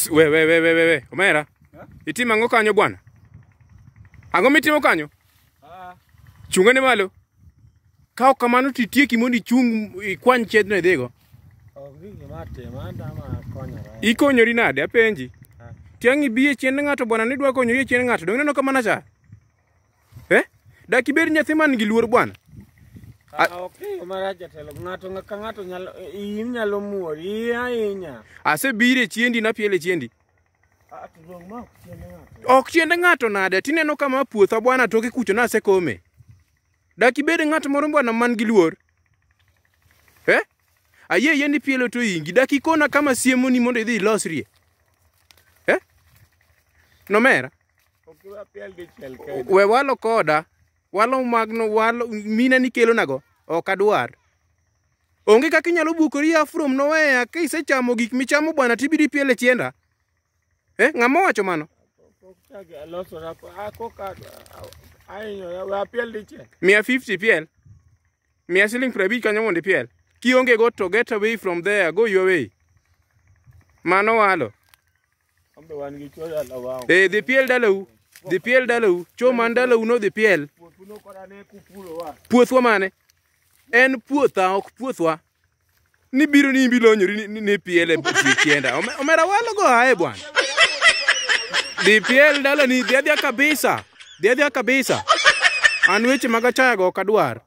We we we we we we omera. Itimo ang'o kanyo bwana? Ang'o mitimo kanyo? Chungane malo. Ka ok kamano to itieki mondo ichung ikwany chiedhno idhigo. Ok gi gima atimo, an tama akonyora. Ikonyori nade apenji? Ah. Tiang' ibi e chiend ng'ato bwana nidwa konyori e chiend ng'ato. Donge ineno kamano cha? Eh? Dak ibed nyathi man gi luor bwana. Ah, ok yo marach jatelo. Ng'ato ka ng'ato nyalo iyi nyalo muori, iyi ahinya. Asebiro e chiendi napielo e chiendi. Ah, to dong' ma ok chiend ng'ato. Ok chiend ng'ato nade tineno kama puotha bwana toke kucho nasekome. Dak ibed ng'at moro bwana man gi luor. Eh? Ayie yie ni pielo to ingi. Dak ikona kama siemoni mondo idhi ilosrie. Eh? Nomera. Ok iwe apiel dichiel kende. We walo koda. Walo magno walo mine nikelo nago. Ok adwar. Onge kaka inyalo bukori ya from nowhere ka isechamo gik michamo bwana tibiro ipielo e chienda. Eh, ng'ama owacho mano? Pok chak alosora, ah, koka ahinyora, we apiel dichiel. Miya 50 piel. Miya siling 50 kanyo mondo ipiel. Kionge go to get away from there, go your way. Mano walo. Ambe wan gi chuo dalawa. Eh, dhi piel dalau. Dhi piel dalau. Cho man dalau no dhi piel. Puothu no kora ne kupurowa. Puothwa mane? En puotha ok puothwa. Ni biro ni imbi lonyori ni, ni, ni piel e chienda. Omera walo go ae bwana. Dhi piel dalani, dhi adhiya kabisa. Dhi adhiya kabisa. An weche mag achaya go ok adwar.